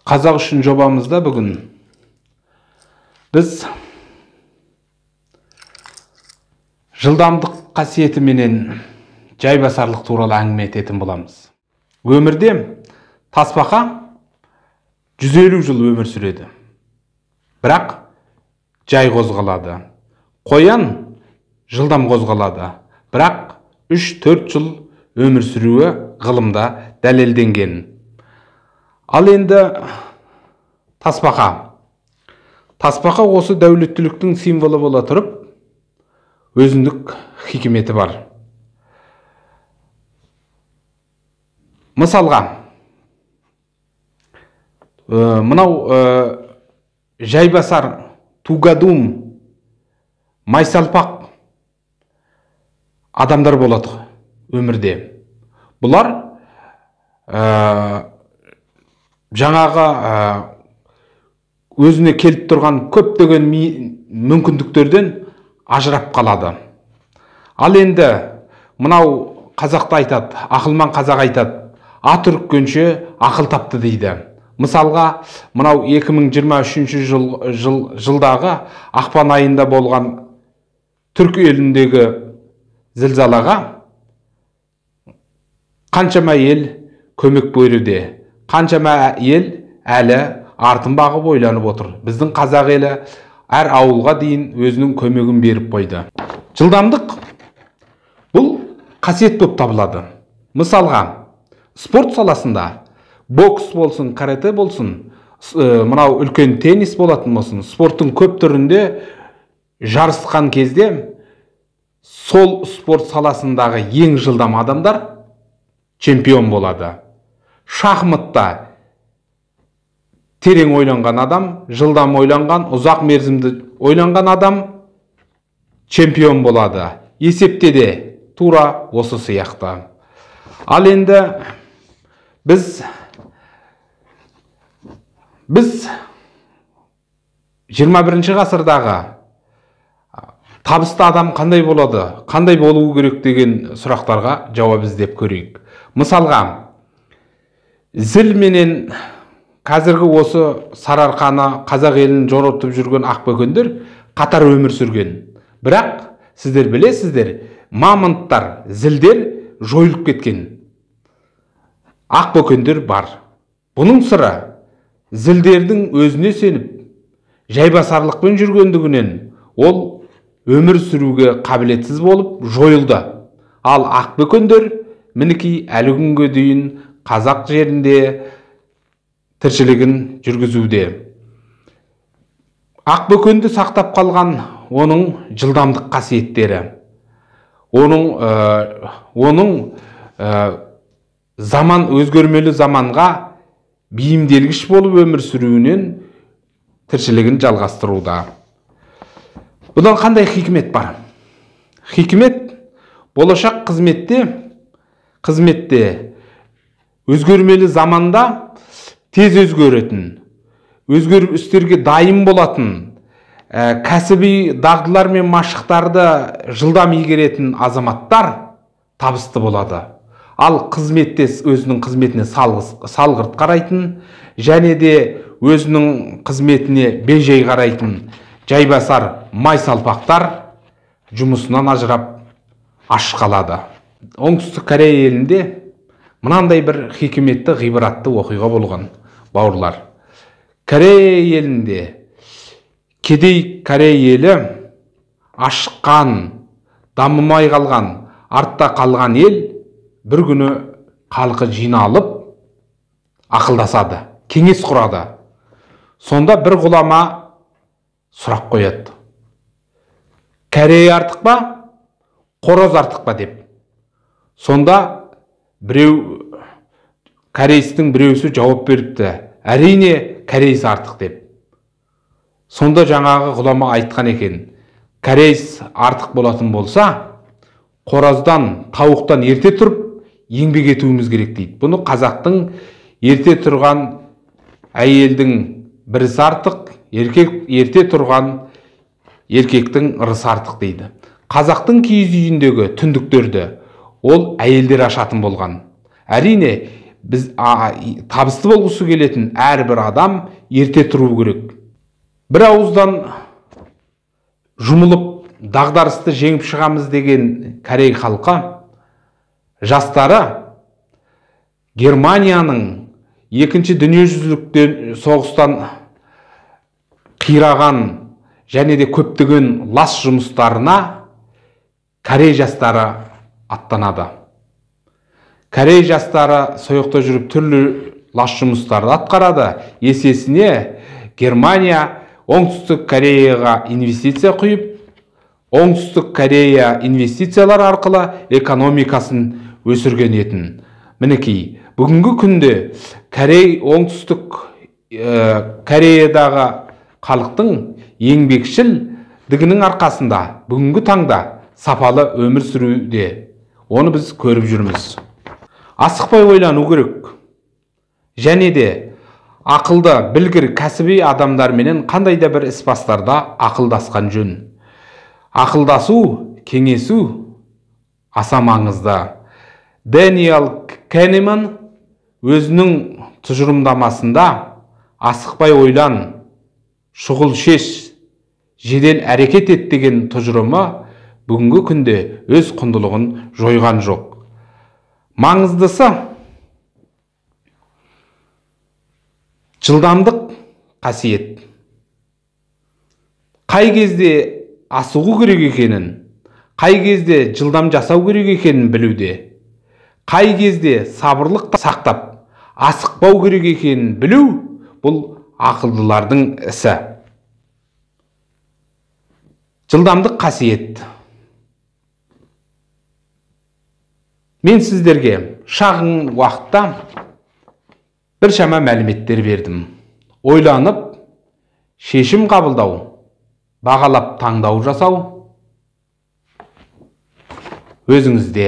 Қазақ үшін жобамызда бүгін біз жылдамдық қасиеті менен жайбасарлық туралы әңгіме ететін боламыз. Өмірде тасбақа 150 жыл өмір сүреді. Бірақ жай қозғалады. Қоян жылдам қозғалады. Бірақ 3-4 жыл өмір сүруі ғылымда дәлелденген. Ал енді тасбақа. Тасбақа осы дәулеттіліктің символы бола тұрып, өзіндік хикметі бар. Мысалға, мынау жайбасар, тугадум, майсалпақ адамдар болады өмірде. Бұлар жаңағы өзіне келіп тұрған көптеген мүмкіндіктерден ажырап қалады. Ал енді мынау қазақта айтады, ақылман қазақ айтады, ат үріккенше ақыл тапты дейді. Мысалға, мынау 2023 жылдағы ақпан айында болған түрк еліндегі зілзалаға қаншама ел көмек беруде, қаншама ел әлі артын бағып ойланып отыр. Біздің қазақ елі әр ауылға дейін өзінің көмегін беріп қойды. Жылдамдық бұл қасиет болып табылады. Мысалға, спорт саласында бокс болсын, карате болсын, мынау үлкен теннис болатын болсын, спорттың көп түрінде жарысқан кезде сол спорт саласындағы ең жылдам адамдар чемпион болады. Шахматта терең ойланған адам, жылдам ойланған, ұзақ мерзімді ойланған адам чемпион болады. Есепте де тура осы сияқты. Ал енді біз 21 ғасырдағы табысты адам қандай болады, қандай болуы керек деген сұрақтарға жауап іздеп көрейік. Мысалға, зіл менен қазіргі осы Сарыарқаны, қазақ елін жорытып жүрген ақбөкендер қатар өмір сүрген. Бірақ сіздер білесіздер, мамонттар, зілдер жойылып кеткен. Ақбөкендер бар. Бұның сыры зілдердің өзіне сеніп, жайбасарлықпен жүргендігінен ол өмір сүруге қабілетсіз болып жойылды. Ал ақбөкендер мінекей әлі күнге дейін қазақ жерінде тіршілігін жүргізуде. Ақбөкенді сақтап қалған оның жылдамдық қасиеттері, оның заман өзгермелі заманға бейімделгіш болып өмір сүруінен тіршілігін жалғастыруда. Бұдан қандай хикмет бар? Хикмет болашақ қызметте өзгермелі заманда тез өзгеретін, өзгеріп істерге дайын болатын, кәсіби дағдылар мен машықтарды жылдам игеретін азаматтар табысты болады. Ал қызметте өзінің қызметіне салғырт қарайтын, және де өзінің қызметіне бейжай қарайтын жайбасар майсалпақтар жұмысынан ажырап аш қалады. Оңтүстік Корея елінде мынандай бір хикметті, ғибратты оқиға болған, бауырлар. Корея елінде кедей Корея елі ашыққан, дамымай қалған, артта қалған ел бір күні халқы жиналып ақылдасады, кеңес құрады. Сонда бір ғұлама сұрақ қояды. Корея артық па, қороз артық па деп. Сонда біреу, корейстің біреусі жауап беріпті. Әрине, корейс артық деп. Сонда жаңағы ғұлама айтқан екен, корейс артық болатын болса, қораздан, тауықтан ерте тұрып еңбек етуіміз керек дейді. Бұны қазақтың ерте тұрған әйелдің бірісі артық, ерте тұрған еркектің ырысы артық дейді. Қазақтың киіз үйіндегі түндіктерді ол әйелдер ашатын болған. Әрине, Біз табысты болғысы келетін әрбір адам ерте тұру керек. Бір ауыздан жұмылып дағдарысты жеңіп шығамыз деген корей халқы жастары Германияның екінші дүниежүзілік соғыстан қираған және де көптеген лас жұмыстарына корей жастары аттанады. Корей жастары сояқта жүріп түрлі лас жұмыстарды атқарады. Есесіне Германия Оңтүстік Кореяға инвестиция құйып, Оңтүстік Корея инвестициялар арқылы экономикасын өсірген етін. Мінекей, бүгінгі күнде Корей Оңтүстік Кореядағы халықтың еңбекшілдігінің арқасында бүгінгі таңда сапалы өмір сүруде. Оны біз көріп жүрміз. Асықпай ойлану керек. Және де ақылды, білгір, кәсіби адамдарменен қандай да бір іс бастарда ақылдасқан жөн. Ақылдасу, кеңесу аса маңызды. Дэниел Канеман өзінің тұжырымдамасында асықпай ойлан, шұғыл шеш, жедел әрекет ет деген тұжырымы бүгінгі күнде өз құндылығын жойған жоқ. Маңыздысы жылдамдық қасиет. Қай кезде асығу керек екенін, қай кезде жылдам жасау керек екенін білуде, қай кезде сабырлық сақтап, асықпау керек екенін білу бұл ақылдылардың ісі. Жылдамдық қасиет. Мен сіздерге шағын уақытта біршама мәліметтер бердім. Ойланып, шешім қабылдау, бағалап таңдау жасау өзіңізде.